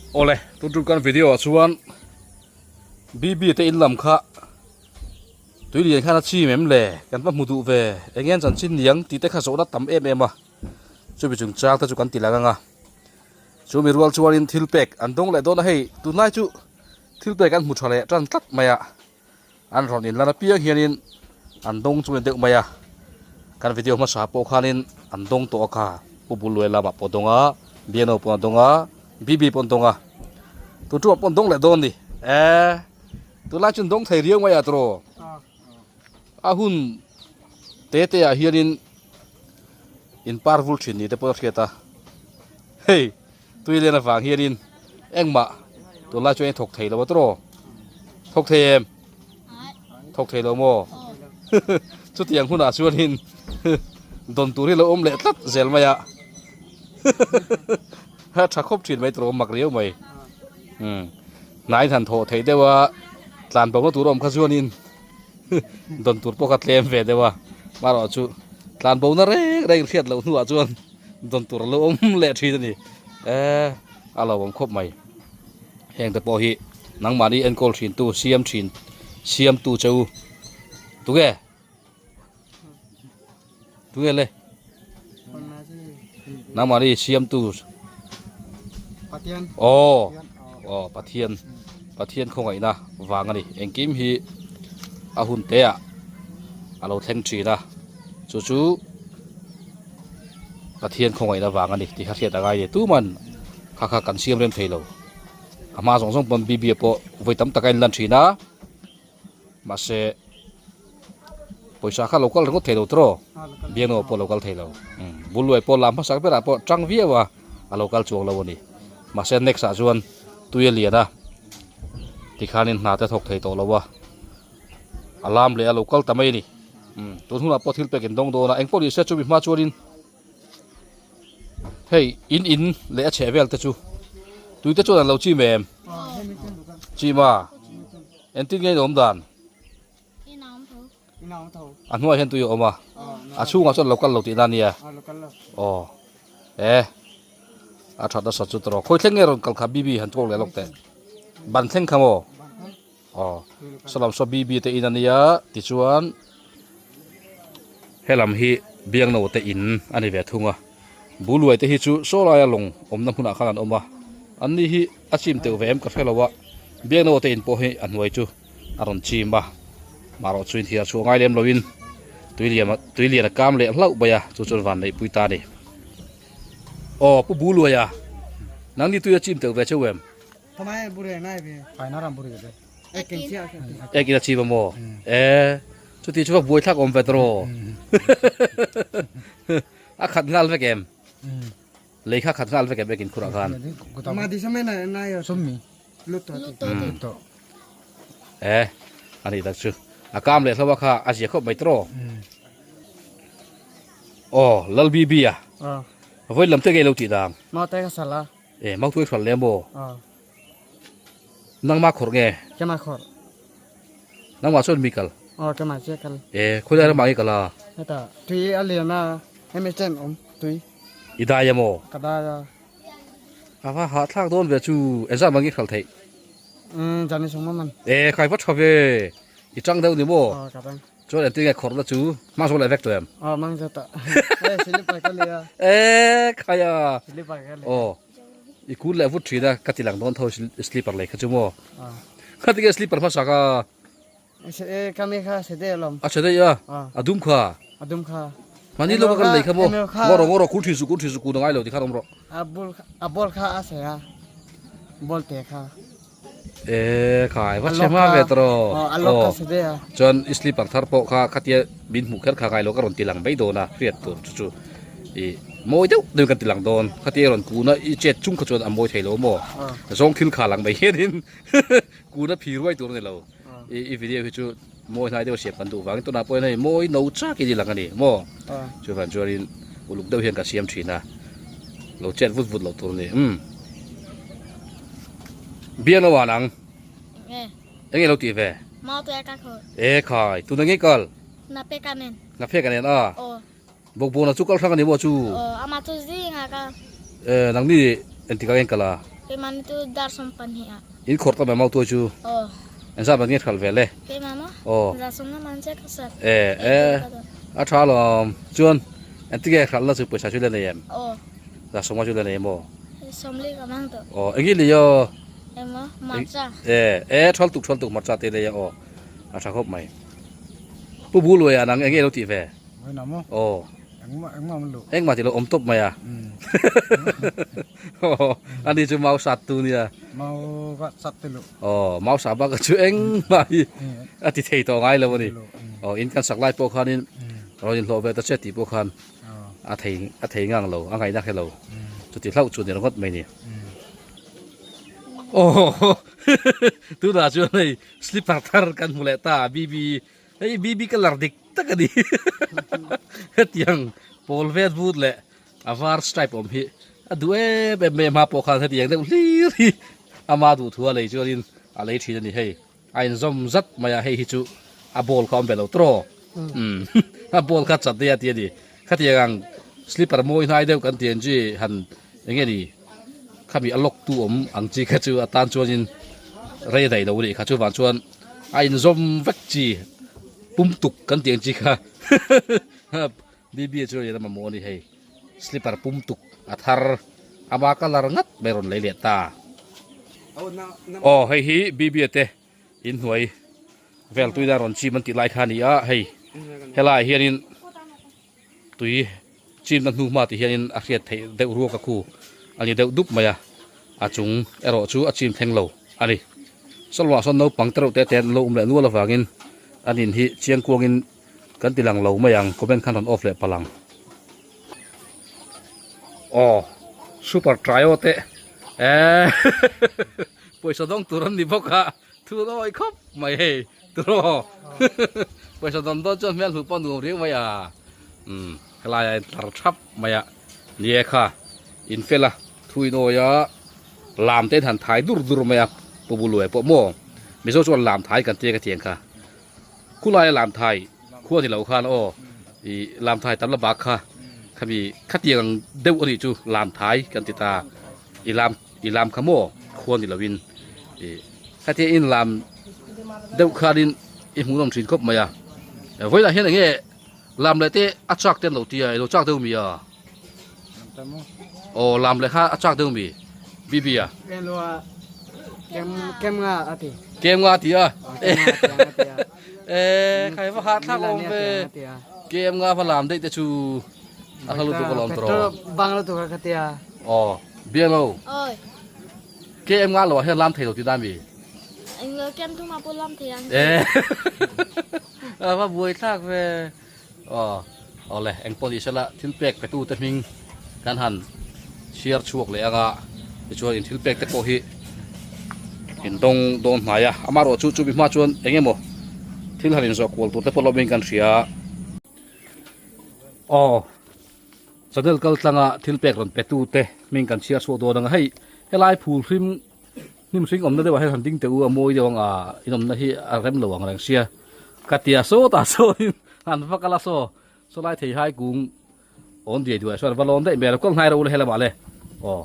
Awle, tun tum kan video ah chuan BB te in lam kha tui lian khan a chim em le kan va hmu duh ve eng nge chanchin niang tih te kha zawhna tam em em a chumi chungchang te chu kan ti lang ang a chumi rual chuanin thil pek an dawng leh dawn a hei tunlai chu thil pek an hmu tha leh tan tlat mai a. An rawn inlan apiang hianin an dawng chu a ni deuh mai a, kan video hmasa pawh khanin an dawng tawh a kha, Pu Buluai lamah pawh a dawng a, Biano pawh a dawng a, Bibi pawh an dawng a, tun ṭumah pawh an dawng leh dawn a ni. Eee tunlai chu an dawng thei riau mai a tawh a hun te te ah hianin in par vul ṭhin ni te pawh a hriat a, hei. Tui len avang hianin engmah tunlai chuan i thawk thei lo a tawh thawk thei em? Thawk thei lo maw? Chutiang hunah chuanin dawn tur hi lo awm leh tlat zel mai a a tha khawp thin mai tur mak riau mai hnai han thawh theih deuh a tlan bo na tur awm kha chuanin dawn tur pawh kha tlem ve deuh a marawh chu tlan bo na reng reng hriat loh hnuah chuan. Dawn tur a lo awm leh thin a ni e a lo awm khawp mai heng te pawh hi nangmahni enkawl thin tu siam thin siam tu che u tunge tunge le nangmahni siam tu aw aw pathian pathian khawngaihna vang a ni engkim hi a hun te ah a lo thleng thin a chu chu. Pathian khawngaihna vang a ni tih kha hriat a ngai a ni. Tuman kha kha kan siam rem thei lo. A hma zawng zawng pawn Bibia pawh vawi tam tak a inlan thin a, mahse pawisa kha lo kal ringawt thei lo tawh Biangnoa pawh a lo kal thei lo. Buluai pawh lam hmasak berah pawh tang viau a, a lo kal chuang lo a ni. Mahse next ah chuan tui a lian a, tikhanin hna te thawk thei tawh lo a. A lam leh a lo kal ta mai a ni. Umm tun hunah pawh thil pek in dawng dawn a, engpawh ni se chumi hma chuanin hei in in leh a chheh vel te chu tui te chuan an lo chim em? Chim a, engtin nge in awm dan? A hnuaiah hian tui a awm a, a chhungah chuan a lo kal lo tihna a nia. Aw e a that nasa chu tawh khawi thleng nge rawn kal kha bibi han tawk leh lawk teh ban thleng kha maw? Aw salam saw bibi te in ania tichuan helam hi biangno te in a ni ve thung a buluai te hi chu saw laia lawng awmna hmunah khan an awm a an ni hi a chim teuh ve em ka hrelo a biangno te in pawh hi a hnuai chu a rawn chim a marawh chu inthiar chhuah ngai lem loin tuilian tuilian a kam leh hlauh mai a chu chuan van neihpui ta a ni aw pu buluaia nangni tui a chim teuh ve cheu em. Ek in a chim a maw? E chuti chu va buai thlak awm ve tawh a khat nghal vek em? Lei kha khat nghal vek em ek in khurah khan? E a nih tak chu a kam leh hlo a kha a zia khawp mai tawh aw Lal Bibi a vawi lam te ngei lo tih dang. E mautuai hrual leh maw? Nangmah khawrh nge? Kemah khawrh. Nangmah chuan mi kal? Aw kemah chiah kal. E khawilai ramah nge kal a? Heta tui a lian a, hemi chen awm tui. I dai a maw? Ka dai a. A va hahthlak dawn ve chu, engzah mah nge hral theih? Umm jani sawma man. E khai va tha ve, i tang deuh ni maw? Aw ka tang. Chuan engtin nge khawrhna chu hmang zawk leh vek tawh em? Aw hmang zawk tawh. E silipar ka lei a. E khai a. Silipar ka lei. Aw i kun leh vut thin a ka ti lang dawn tho slipper lei kha chu maw. Kha tinge slipper hmasa kha? E ka mi kha chhe daih alawm. A chhe daih a? A dum kha? A dum kha. Mahni lo ka lei kha maw? Ngaw rawh ngaw rawh kun thin suh kun thin suh kun a ngai lo ti khan awm rawh. A ball a ball kha a chhe a. Ball te kha. E khai va chhe hma ve tawh aw chuan i slipper thar pawh kha khatia min hmuh kher kha ngai lo ka rawn ti lang mai dawn a hriat tur chu chu i mawi deuh deuh in kan ti lang dawn khatia i rawn kun a i chet chung kha chuan a mawi thei lo maw zawng thil kha lang mai hianin kun a phi ruai tur a ni lo i i video hi chu mawi hnai deuh a siam kan duh vangin tunah pawh hian hei mawi no chak in i lang a ni maw chuvang chuanin uluk deuh hian ka siam thin a lo chet vut vut loh tur a ni umm. Biak lo an ang. Eng nge lo tih ve? Mau tuai ka khur. E khai, tuna nge kal? Na pe ka nen. Na phe ka nen a. Aw. Bawkbawna chu kal hrang a ni maw chu? Aw, ama chu zinga ka. E, nang ni entika nge kal a? Keimah tu dar som pahnih ah. In khawrh ta mai mau tuai chu. Aw. Engzat man nge hralh ve le? Keimah maw? Aw. Za som na man che ka sat. E e a tha lawm. Chuan engtinge hralh na chu pawisa chu la nei em? Aw. Za sawma chu la nei em aw? Sawmli ka mang tawh. Aw engi lei aw? Emaw hmarcha. E e thal tuk thal tuk hmarcha te lei a aw. A tha khawp mai. Pu Buluaia nang enge lo tih ve? Aw. Engmah tih lo awm tawp mai a. Ani chu mau sat tu nia. Mau ka sat te lo. Aw mau sa bak chu engmah hi a ti thei tawh ngai lo a ni. Aw in kan sak lai pawh khanin rawn inhlawh ve ta che tih pawh khan a thei a thei ngang lo a ngaihna khe lo. Chuti hlauh chu ni ringawt mai ni. Aw tunah chuan hei slipper thar kan hmu leh ta BB hei BB colour dik tak a ni hetiang pawl vet vut leh a var stripe awm hi a duh em em mai a hma pawh khan hetiang deuh hlir hi ama duh thu a lei chuanin a lei thin a ni hei a inzawm zat mai a hei hi chu a ball kha a awm ve lo tawh umm a ball kha chat daih a ti a ni khatiang ang slipper mawi hnai deuh kan tih ang chi han eng nge ni khami a lock tu awm ang chi kha chu atan chuanin rei daih lo a nih kha chuvang chuan a inzawm vek chi pum tuk kan tih ang chi kha BB chu a mamawh a ni hei slipper pum tuk a thar ama colour ngat mai rawn lei leh ta aw hei hi BB te inhnuai vel tuina rawn chim an tih lai kha a ni a hei helaiah hianin tui chimna hnu hma tih hianin a hriat theih deuh ruak a khu a ni deuh dup mai a a chung erawh chu a chim thleng lo a ni sawlawmah sawn naupang te reuh te te an lo awm leh nual avangin an in hi chiang kuangin kan ti lang lo mai ang comment khan rawn off leh palh ang aw super trio te eehh pawisa dawng tur an ni bawk a thu nawi khawp mai hei turaw pawisa dawn dawn chuan hmel hmuh pawh nuam riau mai a umm helai ah in tlar thap mai a ni e kha in fel a thu in awi a lam te in han thai dur dur mai a pu buluai pawh maw mizo chuan lam thai kan tia ka thiang kha. Khulai a lam thai khua ni lo khan aw ih lam thai tam la bak kha khami khatiang ang deuh a nih chu lam thai kan ti ta i lam i lam kha maw khua ni lovin ih khatia in lam deuh khanin i hmuh nawm thin khawp mai a vawilah hian eng nge lam leh te a chak te an lo ti a ilo chak deuh mi a aw lam leh kha a chak deuh mi bibi a kem kem nga a ti kem nga ti a e khai va ha thak awm ve kem nga va lam daih te chu a hla lutuk alawm tawh petrol bang lutuk a ka tia aw biang lo oi kem nga lo ah hian lam thei lo ti da mi eng kem thuma pawh lam thei ang e a va buai thlak ve Aw awle engpawh ni sela thil pek pe tute hming kan han chhiar chhuak leh anga tichuan in thil pek te pawh hi in dawng dawn hnai a amaherawh chu chumi hma chuan eng emaw thil han inzawh kual tur te pawh lawmin kan hria aw channel kal tlanga thil pek rawn pe tute hming kan chhiar chhuak dawn anga hei helai phul hrim Hnim hring awmna deuhah hian han ding teh u a mawi deuh ang a inawmna hi a rem lo ang reng sia ka tia sawtah sawnin han va kal a saw saw lai thei hai kung awn diai duai sawn va lawn daih hmel kawng hnai ro le helamah le aw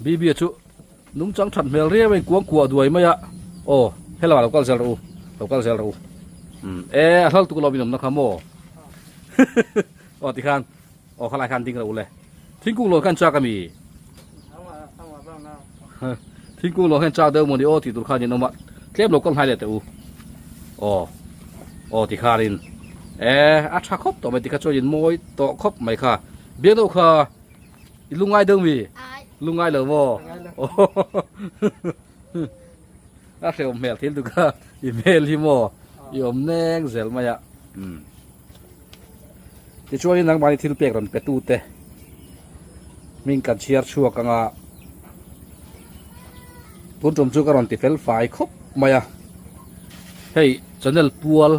BB a chu nungchang that hmel riau a inkuang kuah duai mai a aw helamah lo kal zel rawh u lo kal zel rawh u umm e a hlal tuk lo inawmna kha maw aw tikhan Aw khalai khan ding ro le. Thingkung lawn khan chak ami? Thingkung lawn khan chak deuh mawni aw tih tur khan in awm a. Tlem lo kal hnai leh teh u. Aw. Aw ti kharin. E a tha khawp tawh mai ti kha chuan in mawi tawh khawp mai kha. Biak deuh kha i lungai deuh mi? Lungai lo maw? A hrehawm hmel thil tu kha i hmel hi maw i awm neng zel mai a. Umm. Tichuanin nangmahni thil pek rawn pe tute hming kan chhiar chhuak anga tun tum chu ka rawn ti fel fai khawp mai a hei channel pual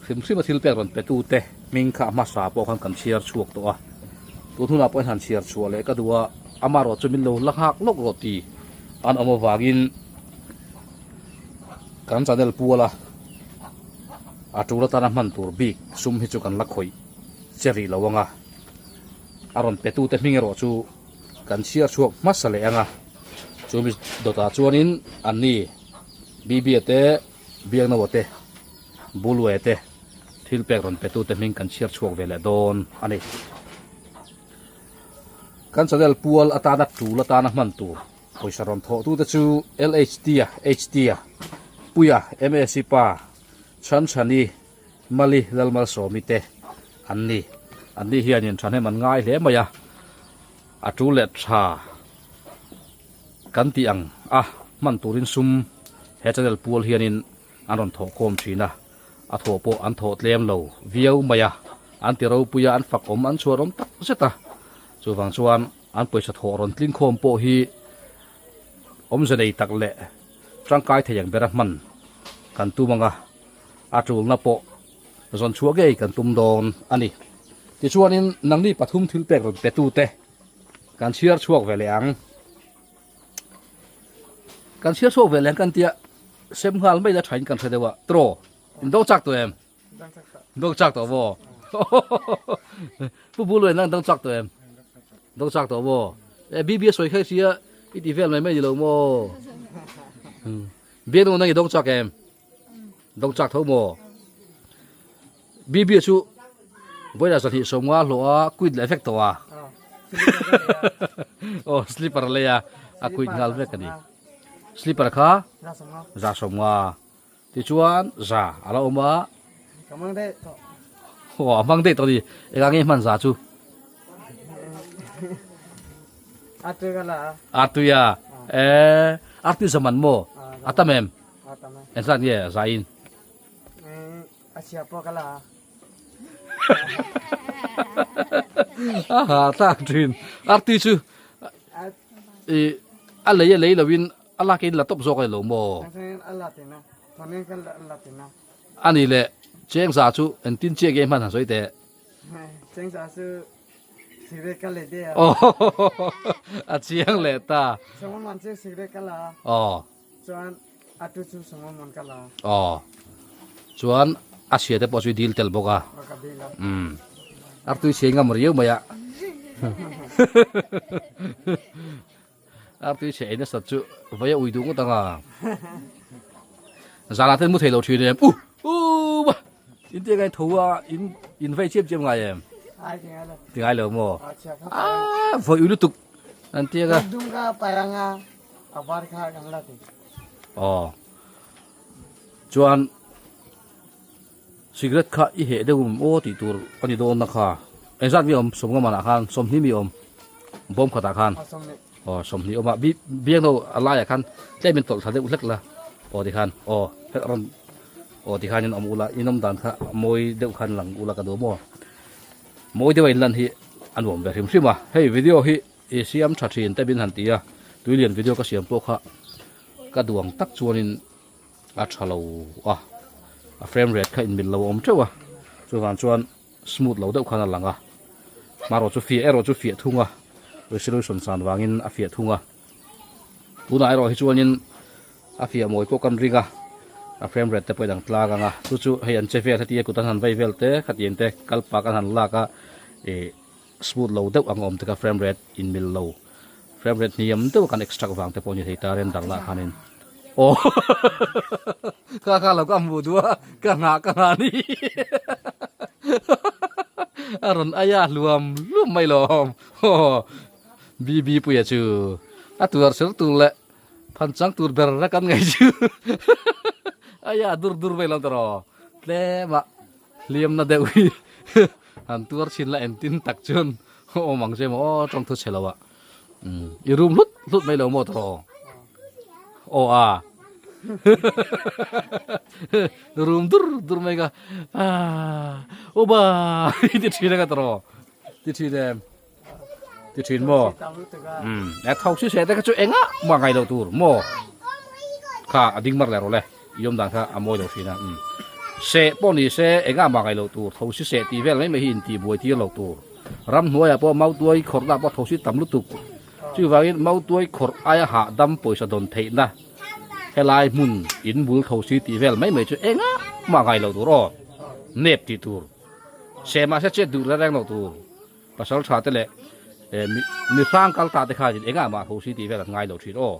hrim hrim a thil pek rawn pe tute hming kha a hmasa pawh khan kan chhiar chhuak tawh a tun hunah pawh hian han chhiar chhuah leh ka duh a amaherawh chu min lo la nghak lawk rawh tih an awm avangin kan channel pual a. A tul atana hman tur bik sum hi chu kan la khawih che rih lo ang a, a rawn pe tute hming erawh chu kan chhiar chhuak hmasa leh ang a, chumi dawtah chuanin anni Bibia te, Biaknaua te, Bulwe te thil pek rawn petute hming kan chhiar chhuak ve leh dawn a ni. Kan channel pual atana tul atana hman tur pawisa rawn thawhtute chu LHT a, HT a, Puia, MAC pa, Chhanchhani, Mali Lalmalsawmi te an ni. Anni hianin thahnem an ngai hle mai a, a tul leh tha kan tih ang a hman turin sum he channel pual hianin an rawn thawh khawm thin a, a thawh pawh an thawh tlem lo viau mai a, an ti ropui a, an fak awm an chhuan awm tak zet a, chuvang chuan an pawisa thawh rawn tling khawm pawh hi awmze nei tak leh tangkai thei ang bera hman kan tum ang a, a tulna pawh zawn chhuah ngei kan tum dawn a ni. Tichuanin nangni pathum thil pek rawn petute kan chhiar chhuak ve leh ang. Kan chhiar chhuak ve leh ang kan tia sem nghal mai la thain kan hre deuh a, tiraw? In dawng chak tawh em? Dawng chak tawh maw? Pu Buluai nang dawng chak tawh em? Dawng chak tawh maw? E BB a sawi kha sia i ti vel mai mai ni lo maw? Biaknu nang i dawng chak em? Dawng chak tho maw? BB chu vawilah zahnih sawmnga hlawh a quit leh vek tawh a. Aw slipper lei a a quit nghal vek a ni. Slipper kha za sawmnga tichuan za a la awm a. Ka hmang daih tawh. Aw a hmang daih tawh a ni. Engah nge hman za chu? A tui ka la a. A tui a. Eh a tui zaman maw? A tam em? A tam e. Engzat nge za in? A chhia pawh ka la a. A ha tlak thin. Arti chu i a lei a lei loin a lak in la tawp zawk a ni lo maw? A la tina. Thawnin ka la tina. A ni le cheng za chu engtin chiah nge hman han sawi teh. Cheng za chu cigarette ka lei daih a. A chiang leh ta. Sangwan man chu cigarette ka la a. Aw. Chuan a tu chu sangwan man ka la. Aw. Chuan a chhia te pawh chu i dil tel bawk a. Aw ka dil a. Umm. Artui chhia ngam riau mai a. Artui chhia ei nasat chu vai a ui duh ngawt ang a. Zanah ten mu thei lo thin em. Uh! Uh! Wah! In ti ngai tho a, in in vei chiam chiam ngai em? Ai ti ngai lo. Ti ngai lo maw? A chhia kha. Ah, vawi ui lutuk. An ti anga. Dum ka paranga. A var kha kan la ti. Aw. Chuan cigarette kha i heh deuh um aw tih tur a ni dawn na kha. Engzat mi awm sawmnga manah khan sawmhnih mi awm bawm khatah khan. Aw sawmhnih awm a bi biangno a laiah khan tlem in tawlh thla deuh hlek la aw ti khan aw hlek rawn aw ti khan in awm ula in awm dan kha mawi deuh khan lang ula ka duh maw. Mawi deuh a in lan hi a nuam ve hrim hrim a hei video hi I siam tha thin te min han ti a, tuilian video ka siam pawh kha ka duang tak chuanin a tha lo a, a frame rate kha inmil lo a awm teuh a, chuvang chuan smooth lo deuh khan a lang a, hmarawh chu fiah erawh chu fiah thung a, resolution san vangin a fiah thung a, tunah erawh hi chuanin a fiah mawi pawh kan ring a, a frame rate te pawh a inang tlang ang a, chu chu hei an che vel heti a kut an han vei vel te khatiang te kalpak an han lak a ih. Smooth lo deuh ang awm te kha frame rate in mil lo frame rate hniam deuh kan extract vang te pawh ni thei ta render lah khanin aw kha kha lo ka hmuh duh a ka nghah ka nghah ni a rawn aia hluam hluam mai lawm aw BB puia chu a tuar ser tur leh phan chang tur ber a kan ngaih chu aia dur dur mai lo tawh tlem ah. Hliamna deuh hi han tuar chhin la entin tak chuan awm ang che maw aw tawng thu chhe lo ah i rum hlut hlut mai lo maw tawh aw a rum dur dur mai ka aw ba ti thin a ka tawh ti thin em ti thin maw e tho si se te kha chu enga ma ngai lo tur maw kha a ding mar leh rawh le i awm dan kha a mawi lo thin a se pawh ni se enga ma ngai lo tur tho si se tih vel mai mai hi in tih buai tir lo tur ram hnuaiah pawh mautuai khawrhna pawh tho si tam lutuk chuvangin mautuai khawrh aia hahdam pawisa dawn theihna helai hmun in bul tho si tih vel mai mai chu enga ma ngai lo tur aw nep tih tur se mahse chet duh reng reng lo tur. Pasal tha te leh Mi hrang kal ta te khanin engah mah ho si tih vel an ngai lo thin aw.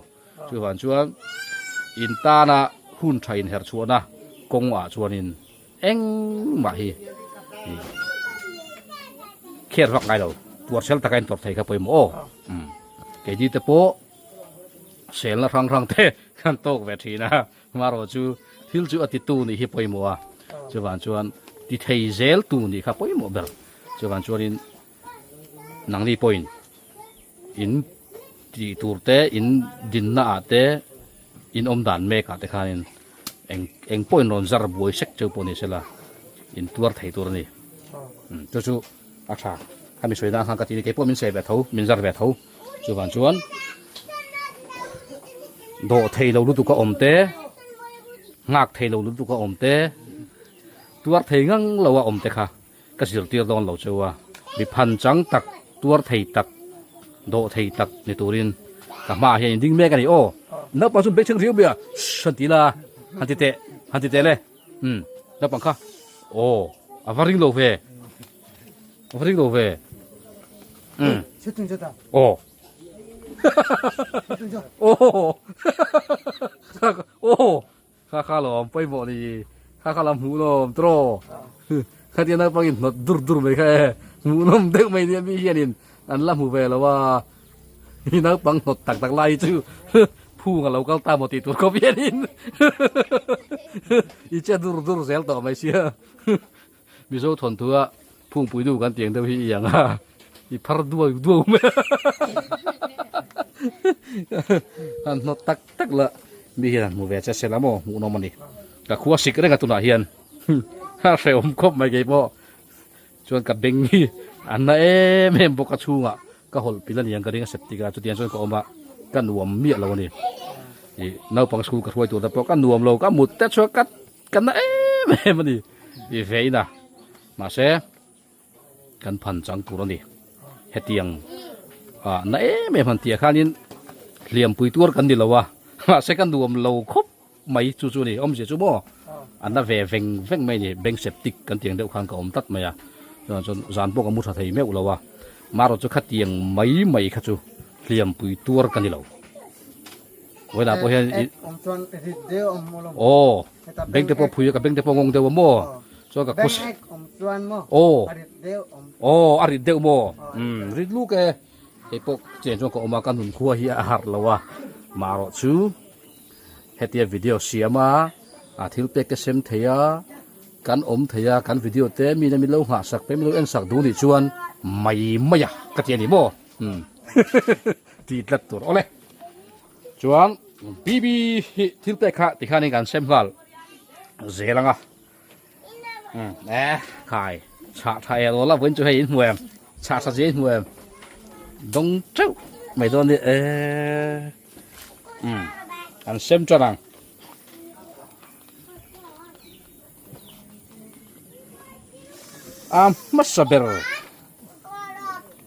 Chuvang chuan in tana hun tha inherh chhuahna kawngah chuanin engmah hi kher vak ngai lo. Tuarchhel taka in tawrh thei kha pawimawh aw. Keini te pawh selna hrang hrang te kan tawk ve thin a. Hmarawh chu thil chu a titu nih hi pawimawh a, chuvang chuan ti thei zel tu nih kha pawimawh ber. Chuvang chuanin nangni pawhin in tih tur te, in dinna ah te, in awm dan mek ah te khanin eng eng pawhin rawn zar buai sek cheu pawh ni sela in tuar thei tur a ni. Chu chu a tha. Khami sawi dan khan ka ti a ni, keipawh min sawi ve tho, min zar ve tho. Chuvang chuan dawh thei lo lutuk a awm te, nghak thei lo lutuk a awm te, tuar thei ngang lo a awm te kha ka zirtir dawn lo cheu a. Mi phan chang tak, tuar thei tak, dawh thei tak ni turin ka hmaah hian in ding mek a ni aw. Naupang chu bengchheng riau mai a, shh han ti la, han ti teh, han ti teh le. Umm naupang kha aw a va ring lo ve. A va ring lo ve. Umm. Aw. Aw. Aw. Kha kha lawm pawimawh ni. Kha kha lam hmuh lawm tiraw. Khatia naupang in hnawt dur dur mai kha e. Hmuh nawm deuh mai nia mi hianin an la hmu ve lo a. I naupang hnawt tak tak lai chu phung a lo kal ta maw tih tur khawp hianin i che dur dur zel tawh mai sia. Mizo thawnthua phungpui nu kan tiang deuh hi i ang a, i phar duau duau mai a, han hnawt tak tak la mi hian han hmu ve che se la maw hmuh nawm a ni. Ka khua sik reng a tunah hian a hrehawm khawp mai kei pawh chuan ka beng hi a na em em bawk a chhungah ka hawlh pil a ni ang ka ring a septic a chutiang chuan ka awm a ka nuam miah lo a ni. Ih naupang school ka hruai tur te pawh ka nuam lo ka mut te chuan ka Ka na em em a ni i ve in a, mahse kan phan chang tur a ni. Hetiang ah na em em han tih ah khanin hliampui tuar kan ni lo a, mahse ka nuam lo khawp mai chu chu a ni. Awmzia chu maw a na ve veng veng mai a ni, bank septic kan tih ang deuh khan ka awm tlat mai a, chuan chuan zan pawh ka mu tha thei meuh lo a, marawh chu khatiang mai mai kha chu hliampui tuar ka ni lo. Vawilah pawh hian i aw beng te pawh phui a ka beng te pawh ngawng deuh a maw chuan ka khus aw aw a rit deuh maw umm rit luk e hei pawh chen chuan ka awm a ka nun khua hi a harh lo a marawh chu hetia video siam a a thil pek te sem thei a kan awm thei a kan video te mi in min lo nghah sak te min lo en sak duh nih chuan mai mai a ka ti a ni maw umm tih tlat tur awle. Chuan BB hi thil pek kha tikhanin kan sem nghal zel ang a. Um eh khai chhah tha e lo la vawiin chu hei in hmu em chhah tha zia in hmu em dawng teuh mai dawn ni eh um an sem tan ang. A hmasa ber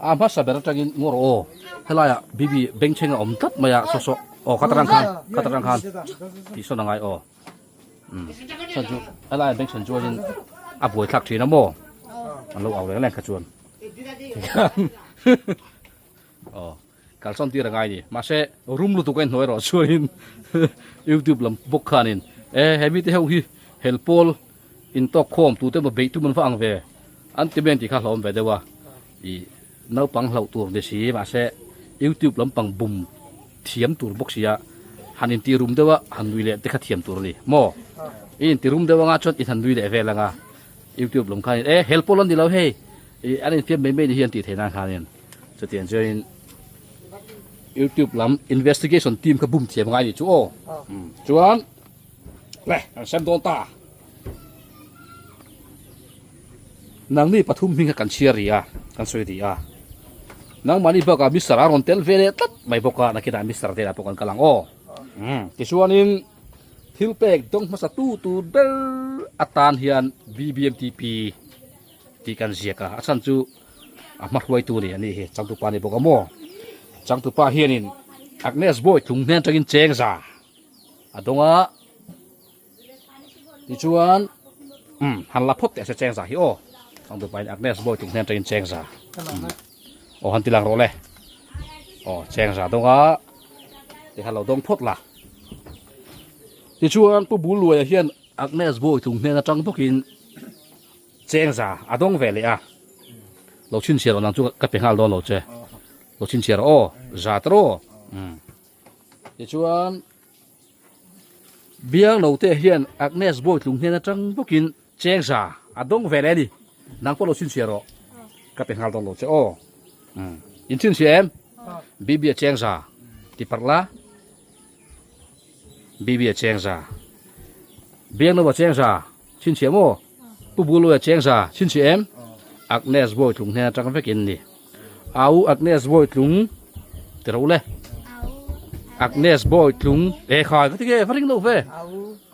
a hmasa ber atangin ngawr aw helaiah bibi bengchheng a awm tlat mai a saw saw aw kha tarang khan kha tarang khan tih sawn a ngai aw um chuan chu helaiah bengchheng chuanin a buai thlak thin a maw an lo au reng reng kha chuan aw. Kalsawn tir a ngai ni. Mahse, rum lutuk a inhnuai erawh chuanin YouTube lam bawk khanin e he mite ho hi hel pawl intawk khawm tute emaw beih tum an va ang ve an ti mai an tih kha hlauhawm ve deuh a. Ih naupang hlauh tur ni si mahse YouTube lampang bum thiam tur bawk sia han inti rum deuh a han nui leh te kha thiam tur a ni maw? I inti rum deuh anga chuan in han nui leh vel anga YouTube lam khanin e hel pawl an ni lo hei ih an infiam mai mai ni hi an tih theih nan khanin. Chutiang chuanin YouTube lam investigation team kha bum thiam ngai ni chu aw. Chuan le kan sem dawn ta. Nangni pathum hming kha kan chhiar ri a, kan sawi ri a. Nangmahni bakah Mister a rawn tel ve leh tlat mai bawk a, nakinah Mister te lah pawh kan kal ang aw. Tichuanin thil pek dawng hmasa tu tur ber atan hian BBMTP tih kan ziak a, a chhan chu a hma hruaitu a ni a nih hi changtupa a ni bawk a maw changtupa hianin Agnes Boy tlung hnen atangin cheng za a dawng a tichuan um han la phawt teh se cheng za hi aw changtupa in Agnes Boy tlung hnen atangin cheng za. Aw han ti lang rawh le. Aw cheng za dawng a tikhan lo dawng phawt la. Tichuan Pu Buluaia hian Agnes Bawitlung hnen atang bawkin cheng za a dawng ve leh a. Lo chhinchhiah rawh nang chu ka pe nghal dawn lo che. Lo chhinchhiah rawh aw za ta rawh. Tichuan Biangnote hian Agnes Bawitlung hnen atang bawkin Cheng za a dawng ve leh a ni. Nang pawh lo chhinchhiah rawh. Ka pe nghal dawn lo che aw. Umm. In chhinchhiah em? Bibi a cheng za ti parh la. Bibi a cheng za. Biangno a cheng za chhinchhiah maw? Pu Buluai a cheng za chhinchhiah em? Agnes Bawitlung hnen atang vek in ni. Au Agnes Bawitlung ti ro le. Agnes Bawitlung e khai ka ti nge va ring lo ve.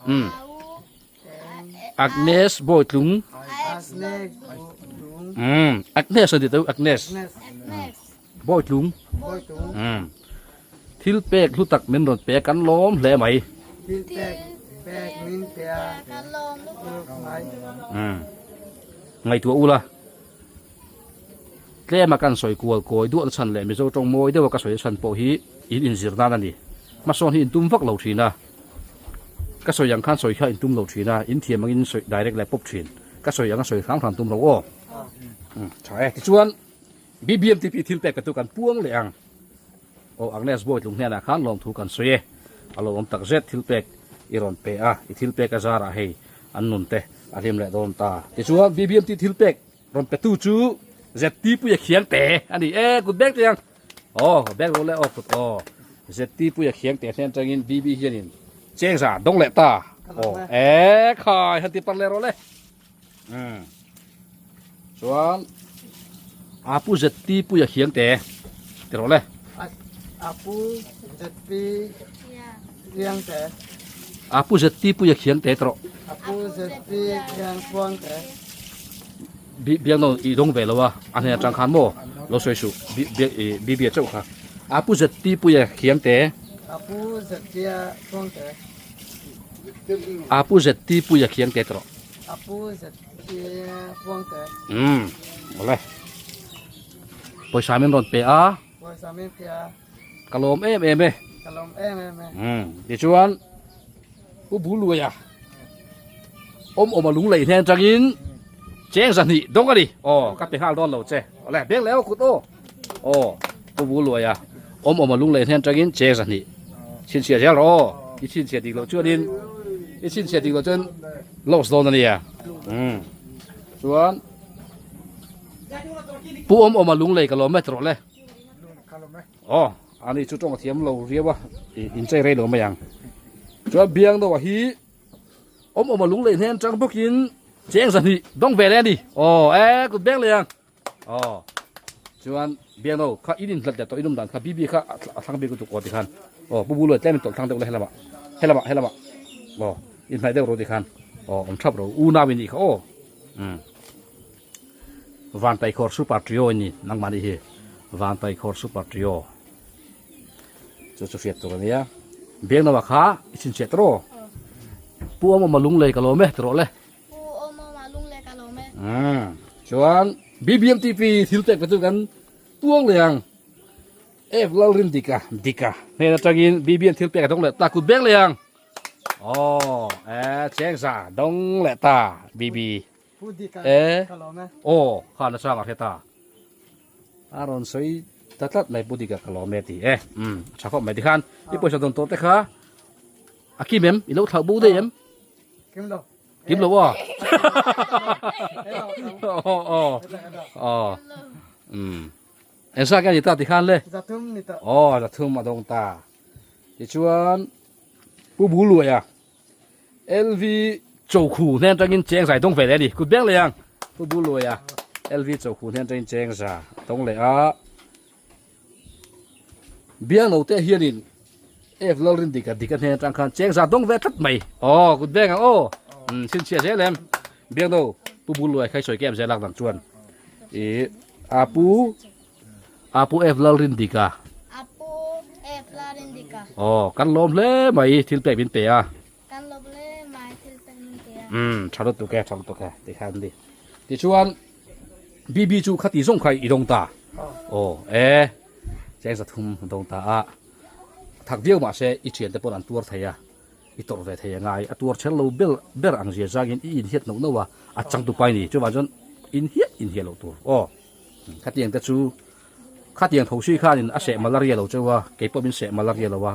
Umm. Agnes Bawitlung. Umm Agnes an ti teu Agnes. Bawitlung. Umm thil pek hlu tak min rawn pe kan lawm hle mai. Thil pek pek min pe a kan lawm mai. Umm ngaihtuah ula tlema kan sawi kual kawi duah na chhan leh Mizo tawng mawi deuha ka sawi na chhan pawh hi in inzir nan a ni. Hmasawn hi in tum vak lo thin a. Ka sawi ang khan sawi kha in tum lo thin a, in thiam angin sawi direct leh pawp thin. Ka sawi anga sawi hram hram tum lo aw. Umm tha e. Tichuan BBMTP thil pek petu kan puang leh ang. Aw Agnes Bawitlung hnenah khan lawmthu kan sawi e. A lo awm tak zet thil pek i rawn pe a, i thil pek a zarah hei an nun te a hlim leh dawn ta. Tichuan BBMT thil pek rawn petu chu ZT Puia Khiang te a ni e, kut bek teh ang. Aw bag ro leh aw kut aw ZT puia khiang teh hnen tangin BB hianin cheng za dawng leh ta aw e khai han ti par leh rawh le um chuan apu ZT puia khiang te ti rawh le apu ZP khiang te apu ZT puia khiang te ti rawh apu ZP khiang puang te Biak no i dawng ve lo a, a hnen atang khan maw lo sawi suh Biak i Bibia chauh kha. A pu ZT Puia khiang te. A pu ZT a chuang te. A pu ZT Puia khiang te tawh. A pu ZT a chuang te. Umm awle. Pawisa min rawn pe a. Pawisa min pe a. Ka lawm em em e. Ka lawm em em e. Umm tichuan Pu Buluaia awm awm a lung lei hnen tangin cheng zahnih dawng a ni. Aw ka pe nghal dawn lo che. Awle beng leh aw kut aw. Aw Pu Buluaia awm awm a lung lei hnen tangin cheng zahnih chhinchhiah zel rawh aw. I chhinchhiah dik loh chuanin i chhinchhiah dik loh chuan loss dawn a nia. Umm chuan Pu awm awm a lung lei ka lawm e tawh le. Aw, ani chu tawng a thiam lo riau a, inchei rei lo mai ang. Chuan Biangnoa hi awm awm a lung lei hnen chang bawkin cheng zahnih dawng ve leh a ni. Aw, e kut beng leh ang. Aw, chuan Biangno kha in inhlat leh tawh in awm dan kha BB kha a thlang bik lutuk aw tikhan. Aw, Pu Buluai tlem in tawlh thlang deuh le helamah, helamah, helamah. Aw, inhnaih deuh rawh tikhan. Aw, awm thap rawh unau in nih kha aw. Umm. Vantaikhawr Super Trio in ni nangmah nih hi Vantaikhawr Super Trio chu chu hriat tur a nia Biangnoa kha i chhinchhiah tawh rawh Pu Awmawma lunglei ka lawm e ti rawh le Pu Awmawma lunglei ka lawm e Umm chuan BBMTP thil pek pe chu kan tuang leh ang F Lalrin Dika Dika hnen atangin BBM thil pek a dawng leh ta kut beng leh ang Aw e cheng za dawng leh ta BB E, aw, kha na chang a hre ta. A rawn sawi ta tlat mai Pu Dika ka lawm e ti e. Umm, a tha khawp mai tikhan i pawisa dawn tawh te kha a kim em? I lo thlauh bo daih em? Kim lo. Kim lo aw. Aw, aw, aw. Umm. Engzat nge a ni ta tikhan le? Zathum ni ta. Aw, zathum a dawng ta. Tichuan Pu Buluaia LV Chokhu hnen atangin cheng zai dawng ve leh a ni. Kut beng leh ang. Pu Buluaia LV Chokhu hnen atangin cheng za dawng leh a. Biangno te hianin F Lalrin Dika Dika hnen atang khan cheng za dawng ve tlat mai. Aw kut beng ang aw. Um chhinchhiah zel em. Biangno Pu Buluai khai sawi kem zel ak dang chuan. I Apu Apu F Lalrin Dika. Apu F Lalrin Dika. Aw kan lawm hle mai thil pek min pe a. Kan lawm hle mai thil pek min pe a. Umm tha lutuk e tha lutuk e tikhan ni. Tichuan BB chu khati zawng kha i dawng ta. Aw e cheng 300 dawng ta a thak viau mahse i thiante pawn an tuar thei a i tawrh ve thei a ngai a tuar chher lo ber ber ang zia zangin i inhiat noh noh a a changtu pai ni chuvang chuan inhiat inhiat loh tur aw khatiang te chu khatiang tho si khanin a seh malaria lo cheu a kei pawh min seh malaria lo a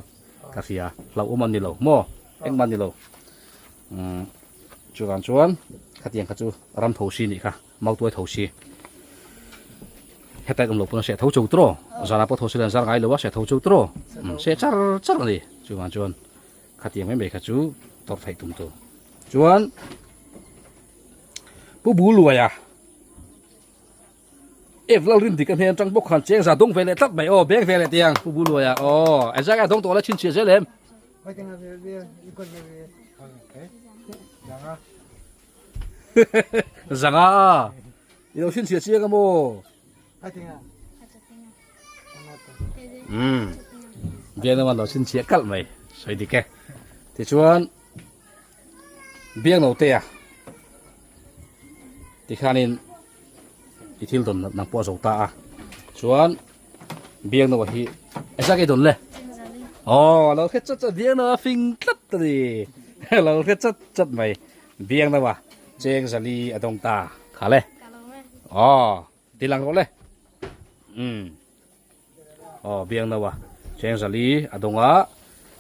ka hria hlauhawm an ni lo maw engmah an ni lo umm chuvang chuan khatiang kha chu ram tho si nih kha. Mautuai tho si. Hetlai awm lo pawn a seh tho cheu tawh. Zana pawh tho si lo an zar ngai lo a seh tho cheu tawh. Seh char char a ni. Chuvang chuan khatiang mai mai kha chu tawrh theih tum tur. Chuan Pu Buluaia F Lalrindik a hnen atang bawk khan cheng za dawng ve leh tlat mai aw beng ve leh tiang Pu Buluaia aw engzah nge a dawng tawh la chhinchhiah zel em? Zanga i lo hrinchhiah chiang a maw? Umm biang lo hrinchhiah kalh mai sawi dik e. Tichuan biang no te a tikhanin i thil dawn nang pawh a zo ta a chuan biang no hi engzah nge dawn le? Aw lo hre chat chat biang no a fing tlat a ni lo hre chat chat mai. Biang deuh a, cheng zali a dawng ta kha le. Aw, ti lang rawh le. Umm. Aw, biang deuh a, cheng zali a dawng a.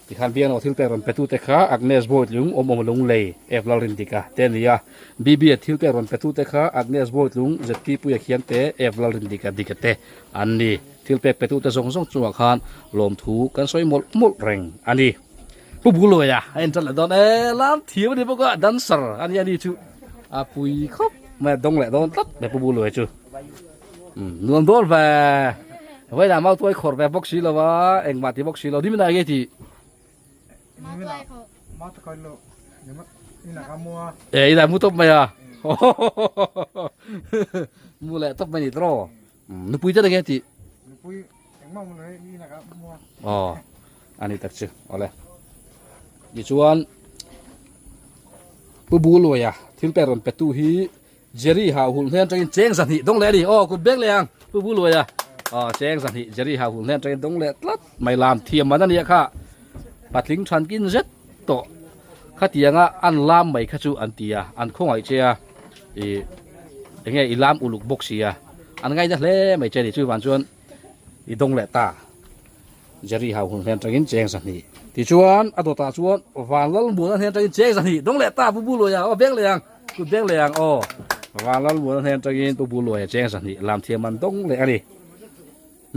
Tikhan biang deuh thil pek rawn pe tute kha Agnes Bawitlung awm awm lunglei F Lalrindika te a ni a. BB a thil pek rawn pe tute kha Agnes Bawitlung ZP Puia Khiang te F Lalrindika Dika te an ni. Thil pek pe tute zawng zawng chungah khan lawmthu kan sawi mawlh mawlh reng a ni. Pu Buluaia a en tan leh dawn e lam thiam a ni bawk a dancer a nia ni chu a pui khawp mai a dawng leh dawn tlat mai Pu Buluaia chu umm nuam dawn ve vawiinah mau tuai khawrh ve bawk si lo a engmah ti bawk si lo ni minah nge tih e inah mu tawp mai a mu leh tawp mai ni tawh Nupui te nge tih? Nupui engmah mu lo hei mi lakah mu a. Aw ani tak chu awle. Tichuan Pu Buluaia thil pek rawn petu hi Jerry ha hul hnen atangin cheng zahnih dawng leh a ni. Aw kut beng leh ang Pu Buluaia. Aw cheng zahnih Jerry ha hul hnen atangin dawng leh tlat mai lam thiam man a nia kha. Patling thankin zet tawh khatianga an lam mai kha chu an ti a an khawngaih che a ih enge i lam uluk bawk si a an ngaina hle mai che a ni chuvang chuan i dawng leh ta Jerry hau hun hnen atangin cheng zahnih tichuan a dawtah chuan Vanlalmuana hnen atangin cheng zahnih dawng leh ta Pu Buluaia aw beng leh ang kut beng leh ang aw Vanlalmuana hnen atangin Pu Buluaia cheng zahnih lam thiam an dawng leh a ni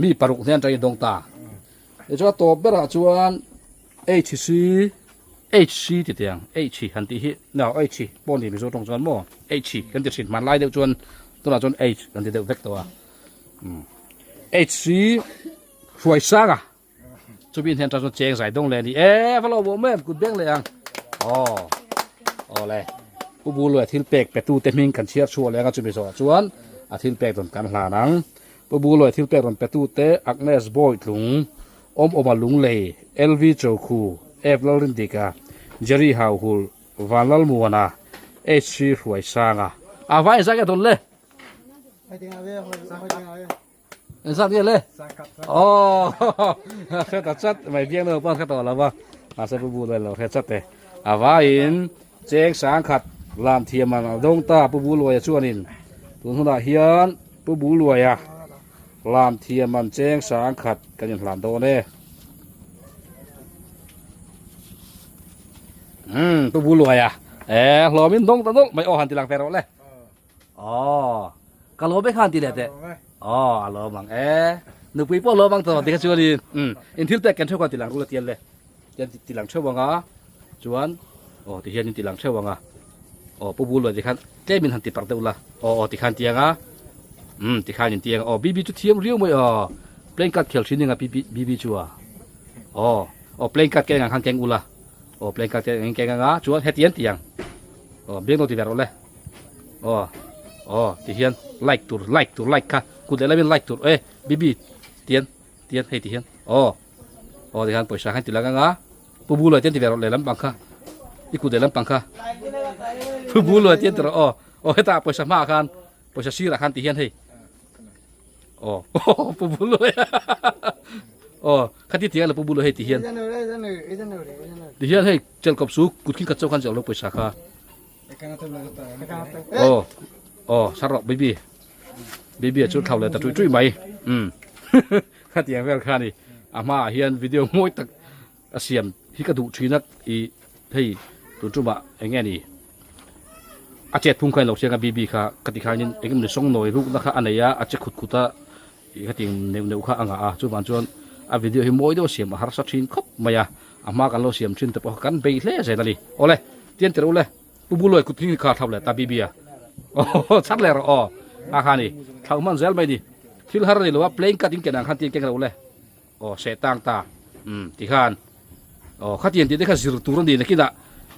mi paruk hnen atangin dawng ta tichuan a tawp berah chuan HC HC ti teh ang H han tih hi no H pawh ni Mizo tawng chuan maw H kan ti thin hmanlai deuh chuan tunah chuan H kan ti deuh vek tawh a umm HC hruai sang a chumi hnen atang chuan cheng zai dawng leh a ni e va lo bawm em kut beng leh ang aw aw le Pu Buluaia thil pek pe tute hming kan chhiar chhuah leh ang a chumi zawhah chuan a thil pek rawn kan hlan ang Pu Buluaia thil pek rawn pe tute Agnes Bawitlung Awm Awma Lunglei, LV Chokhu, F Lalrindika, Jerry Hauhul, Vanlalmuana, HC Hruaisanga. A vai engzat nge dawn le? Engzat nge le? Aw, hre ta chat mai biang deuh pawn hre tawh lo va, mahse Pu Buluaia lo hre chat e. A vaiin cheng sangkhat lam thiam ang a dawng ta Pu Buluaia chuanin tun hunah hian Pu Buluaia Lam thiam an cheng sang khat kan inhlan dawn e. Umm pu Buluaia e hlawm in dawng ta nawlh mai aw han ti lang ve rawh le. Aw ka lawm e khan ti leh teh. Aw a lawm ang e. Nupui pawh a lawm ang tawh tikha chuan in umm in thil pek ken theuh khan ti lang rul a tial le. Tian ti lang theuh ang a chuan aw ti hian in ti lang theuh ang a. Aw pu Buluaia ti khan tlem in han ti parh deuh la aw aw ti khan tiang a umm ti khan in tiang a aw BB chu thiam riau mai aw playing card khel thin eng a BB chu a aw aw playing card keng ang khan keng ula aw playing card keng keng ang a chuan heti an tiang aw biak no ti ve rawh le aw aw ti hian like tur like tur like kha kut leh lamin like tur e BB tian tian hei ti hian aw aw ti khan pawisa khan ti lang ang a Pu Buluai te an ti ve rawh lehlam pang kha i kut lehlam pang kha Pu Buluai te an ti rawh aw aw hetah pawisa hmaah khan pawisa sirah khan ti hian hei. Aw pu Buluai aw khati tiang la pu Buluai hei ti hian ti hian hei chelh kawp su kut khin khat chauh khan chelh lo pawisa kha aw aw sar rawh baby baby a chu thlau leh ta tui tui mai um khatiang vel kha ni a hmaah hian video mawi tak a siam hi ka duh thin a i hei tun tumah eng nge ni a chet phung kha in lo siang a bb kha ka ti khanin eng emawni sawng nawi rukna kha a nei a a che khut khut a ih hetiang neuh neuh kha a ngah a chuvang chuan a video hi mawi deuh a siam a harsa thin khawp mai a a hma kan lo siam thin te pawh kha kan bei hle zel a ni awle tian tirh ule pu buluai kut hming kha thlau leh ta bb a aw chhat leh rawh aw a kha ni thlauh hman zel mai ni thil har a ni lo a playing card in ken ang khan tian keng ro ule. Aw seh tang ta umm ti khan aw khatiang tih te kha zir tur a ni nakinah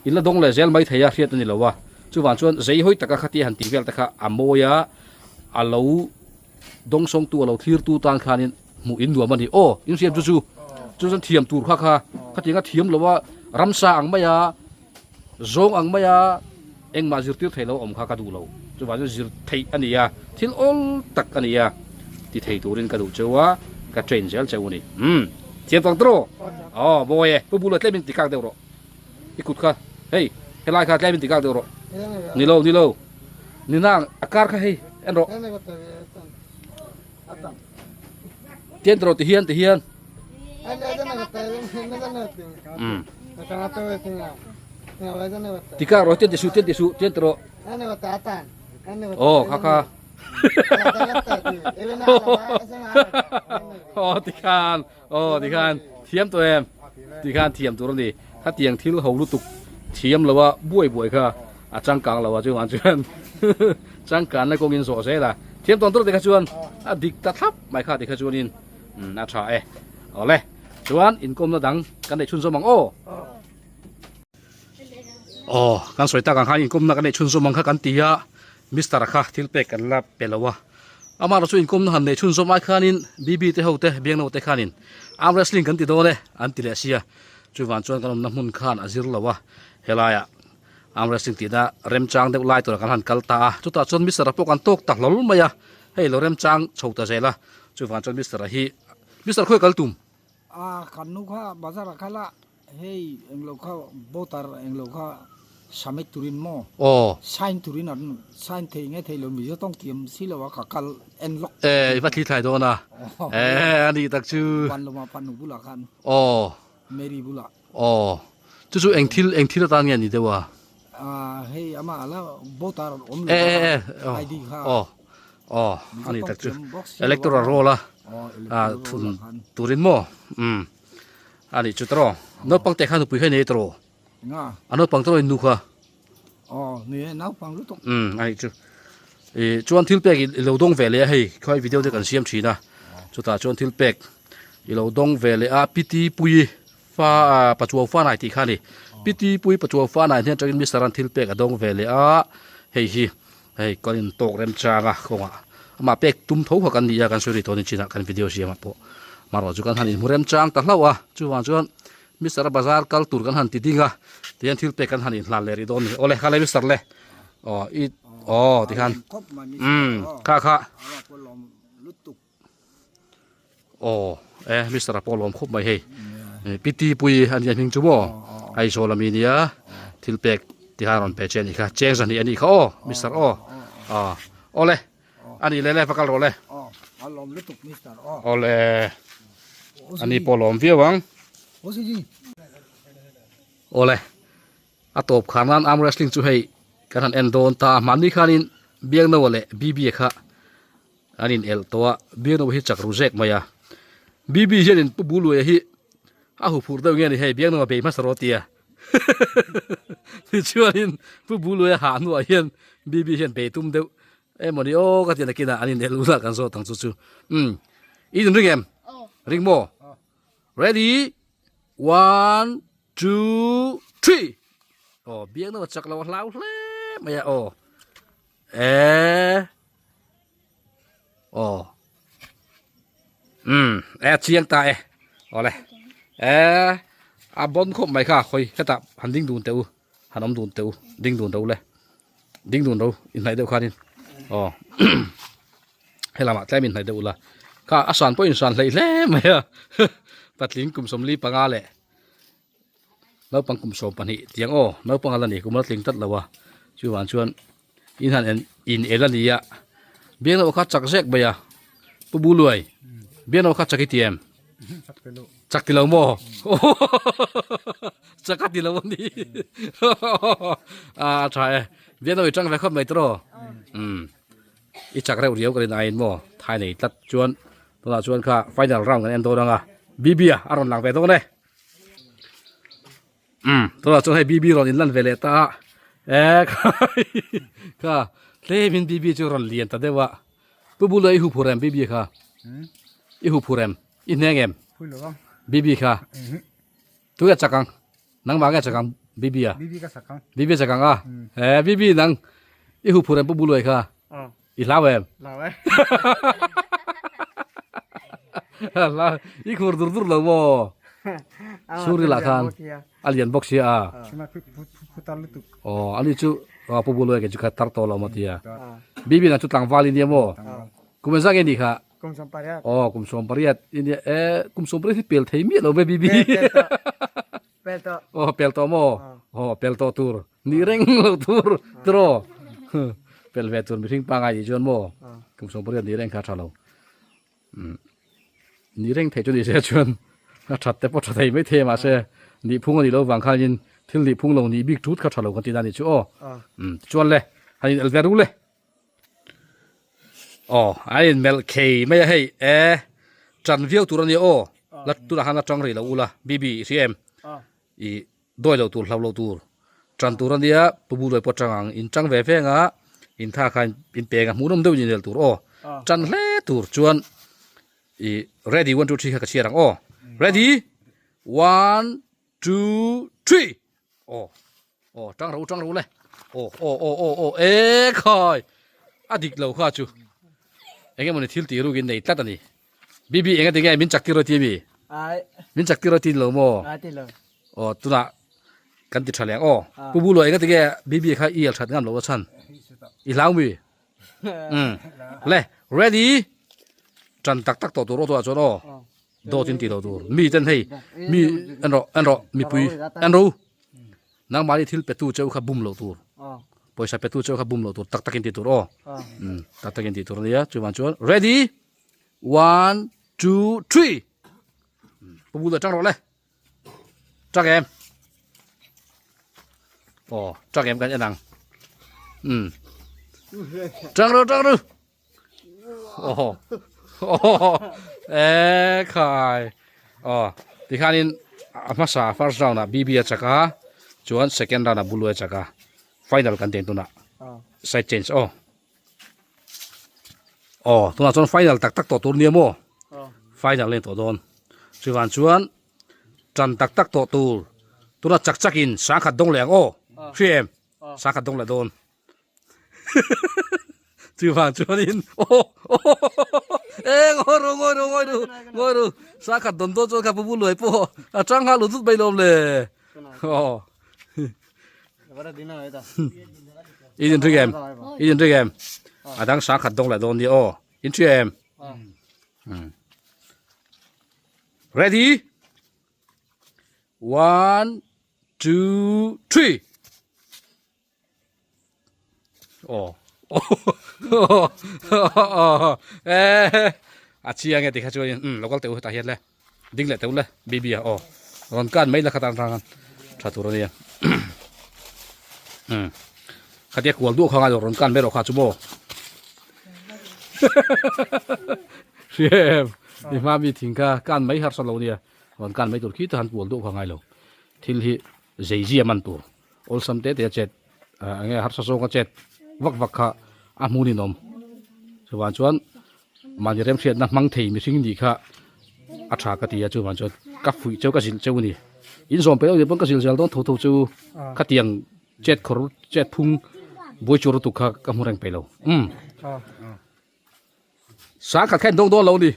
in la dawng leh zel mai thei a hriat a ni lo a chuvang chuan zei hawi taka khatia han tih vel te kha a mawi a a lo dawng sawng tu a lo thlir tu tan khanin hmuh in nuam a ni aw in hriat chu chu chu chuan thiam tur kha kha khatianga thiam lo a ramsa ang mai a zawng ang mai a engmah zirtir thei lo awm kha ka duh lo chuvang chuan zir theih a ni a thil awl tak a ni a ti thei turin ka duh cheu a ka train zel cheu a ni umm thiam tawng tawh aw mawi e pu bula tlemin ti kak deuh rawh i kut kha hei helai kha tlemin ti kak deuh rawh ni lo ni lo ni nang a kar kha hei en rawh tian tawh ti hian ti hian um tikak rawh tian ti suh tian ti suh tian ti rawh aw kha kha aw tikhan aw tikhan thiam tawh em tikhan thiam tur a ni khatiang thil ho lutuk thiam lo a buai buai kha a changkang lo a chuvang chuan changkanna kawngin zawh zel a thiam tawn tur te kha chuan a dik ta thlap mai kha tikha chuanin a tha e awle chuan inkawmna dang kan neih chhunzawm ang aw aw kan sawi tak ang khan inkawmna kan neih chhunzawm ang kha kan ti a mister kha thil pek kan la pe lo a amaherawhchu chu inkawmna han neih chhunzawm ai khanin bb te ho te biangno te khanin arm wrestling kan ti dawn e an ti leh sia chuvang chuan kan awmna hmun khan a zir lo a helaiah Arm wrestling tihna remchang deuh lai tura kan han kal ta a, chutah chuan Mister-a pawh kan tawk ta hlawl mai a, hei lo remchang chho ta zel a, chuvang chuan Mister-a hi Mister khawi kal tum? A kan nu kha bazar ah kal a, hei englo kha voter englo kha submit turin maw? Aw. Sign turin an sign thei nge thei lo Mizo tawng thiam si lo a ka kal en lawk. E i va thli thlai dawn a, e a nih tak chu. Vanlawma fanu bulah khan. Aw. Mary bulah. Aw, chu chu eng thil eng thil atan nge ni deuh a? Ah, hei ama ala voter awm lo E e e, aw, ID kha. aw, aw, a ni tak chu. Electoral roll a, ah, thun turin maw? Um, a nih chu tawh. Naupang te kha nupui kha i nei tawh? Nga. A naupang tawh in nu kha. Aw, ni e, naupang lutuk. Um, a nih chu. I chuan thil pek i lo dawng ve leh a hei, khawi video te kan siam thin a. Chutah chuan thil pek i lo dawng ve leh a, piti pui Fa Pachuau Fanai tih kha a ni. Piti Pui Pachuau Fanai hnen atangin Mister an thil pek a dawng ve leh a, hei hi hei kan intawk remchang a kawngah amah pek tum tho kha kan ni a, kan sawi rih tawh ni chinah kan video siamah pawh marawh chu kan han inhmu remchang ta hlauh a, chuvang chuan Mister a bazar kal tur kan han ti ding a, tihian thil pek kan han inhlan leh rih dawn a ni. Awle kha le Mister le aw i aw tikhan umm kha kha. Aw e mister a pawh lawm khawp mai hei piti pui a nia hming chu maw Aizawl ami nia thil pek ti khan rawn pe che anih kha cheng zahnih anih kha aw mister aw aw awle anih leh le va kal rawh le awle ani pawh lawm viau ang awle A tawp khar nan arm wrestling chu hei kan han en dawn ta a, hmanni khanin Biangnoa leh Bibi kha an in elh tawh a, Biangnoa hi chak ru zek mai a, Bibi hianin Pu Buluaia hi a huphurh deuh nge ni hei Biangnoa bei hmasa rawh tia tichuanin Pu Buluaia hah hnuah hian Bibi hian bei tum deuh emawni aw ka ti nakinah an in elh ula kan zawt ang chu chu umm i inring em? Ring maw? Ready one two three aw biak na chak lo a hlau hle mai a aw e aw um e chiang ta e awle e a bon khawp mai kha khawi hetah han ding dun teh u han awm dun teh u ding dun ro le ding dun ro inhnaih deuh khanin aw helamah tlem inhnaih deuh ula. Kha a san pawh in san hleih hle mai a patling kum 45 leh naupang kum 12 tiang aw naupang a la ni kum a la tling tlat lo a chuvang chuan in han en in el a ni a biang loh kha chak zek mai a pu buluai biang loh kha chak i ti em chak ti lo maw chak a ti lo a ni a tha e biang loh i tang ve khawp mai tawh umm. I chak reuh riau ka rin aiin maw thai nei tlat chuan tunah chuan kha final round kan en dawn ang a BB a a rawn lang ve dawn e umm tunah chuan hei BB rawn inlan ve leh ta a e kha tlemin BB chu rawn lian ta deuh a pu bula i huphur em BB kha i huphur em i hneng em BB kha tu chak ang Nangmah nge chakang BB a? BB ka chakang. BB chakang a? He BB nang i hu phur em pu buluai kha? I hlau em? Hlau e. Hlau i khur dur dur lo maw? Suri lah khan a lian bawk sia a. Aw ani chu pu buluai ke chu kha tar tawh lo maw tia. BB nang chu tlangval i nia maw? Kum engzah nge nih kha? Kum 18. Aw kum 18 inia e kum 18 hi pel thei miah lo ve bibi. Pel tawh. Aw pel tawh maw? Aw pel tawh tur. Ni reng lo tur tiraw. Pel ve tur mihring pangai nih chuan maw? Kum 18 ni reng kha tha lo. Ni reng thei chu ni se chuan a that te pawh tha thei mai thei mahse nih phung a nih loh vang khanin thil nih phung lo nih bik thut kha tha lo kan tih dan nih chu aw. Tichuan le han in el ve ru le. Aw a in melh khei mai a hei e tan viau tur a nia aw la tunah khan la tang rih lo ula BB i hria em i dawi loh tur hlau loh tur tan tur a nia pu bu lawi pawh tang ang in tang ve ve anga in tha kha in peng a hmuhnawm deuhin in inel tur aw tan hle tur chuan i ready one two three kha ka chhiar ang aw ready one two three aw. Aw tang ro tang ro le aw aw aw aw aw e khai a dik lo kha chu enge mawni thil tih rukin nei tlat ani bibi enga tinge min chak tir ti mi ai min chak tir ti lo maw ai ti lo aw tuna kan ti tha leng aw pu bu lo enga tinge bibi kha i el that ngam lo a chan i hlau mi um le ready tan tak tak to tur aw tu ah chuan aw dawt in ti lo tur mi ten hei mi en rawh en rawh mipui en ro nangmahni thil pe tu cheu kha bum loh tur pawisa pe tu cheu kha bum loh tur tak takin ti tur aw um tak takin ti tur ania chuvang chuan ready one two three pu bul atang rawh le tang em aw tang em kan en ang um tang ro tang ro Aw e khai aw tikhanin a hmasa first round ah BB a chak a chuan second round ah Bulu a chak a final kan tih tunah side change aw aw tunah chuan final tak tak tawh tur nia maw final a ni tawh dawn chuvang chuan tan tak tak tawh tur tunah chak chak in sangkhat dawng leh ang aw hria em sangkhat dawng leh dawn. Chuvang chuanin aw e ngawi ru ngawi ru ngawi ru ngawi ru sa khat dawn dawn chuan kha pu bu luai pawh a tang nghal lut lut mai lawm le aw i in ring em i in ring em a dang sa khat dawng leh dawn ni aw in hria em ready one two three Aw e a chiang e tikha chuanin um local teuh hetah hian le ding leh teuh le baby a aw rawn kan mai la kha tan tan tha tur ania um khatia kual duah kha ngai lo rawn kan mai rawh kha chu maw hriam i hma mi thing kha kan mai harsa lo nia rawn kan mai tur khi ta han kual duah kha ngai lo thil hi zei zia man tur Awlsam te te a chet eng nge harsa zawng a chet vak vak kha a hmun in awm chuvang chuan mahni remhriatna hmang thei mihring nih kha a tha ka ti a chuvang chuan ka fuih cheu ka zilh cheu a ni in zawm peih lo nih pawn ka zilh zel dawn tho tho chu khatiang chet khawr chet phung buai chu lutuk kha ka hmu reng peih lo umm Sangkhat kha in dawng dawn lo ni.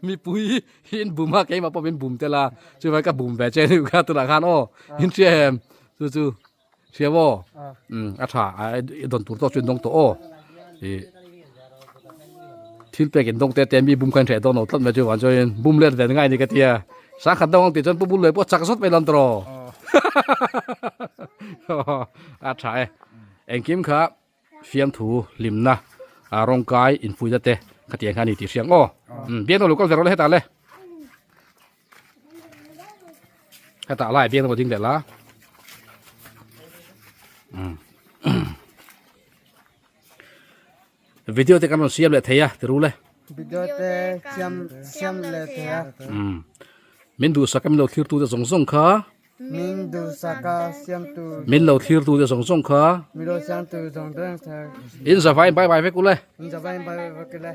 Mipui hi in bum a, keimah pawh min bum tel a, chuvang ka bum ve che ni kha tunah khan aw, in hria em? Chu chu hria maw? Um a tha, i dawn tur tawk chu in dawng tawh aw. I. Thil pek in dawng te te mi bum khan hreh dawn lo tlat mai chu vang chuan bum let ve ngai ni ka tia. Sangkhat dawng ang tih chuan pu bul leh pawh chak zawt mai lam tawh a tha e. Engkim kha fiamthu hlimna rawngkai infuihna te khatiang kha a ni tih hriang aw. Biak nawh lo kal ve rawh le hetah le. Hetah lai biak nawh ding leh la. Video te kan rawn siam leh thei a ti ru le. Video te siam siam leh thei a. Umm. Min duhsak a min lo thlir tu te zawng zawng kha. Min duhsak a siam tu. Min lo thlir tu te zawng zawng kha. Min lo siam tu zawng zawng kha. In zavaiin bye bye vek u le. In zavaiin bye bye vek u le.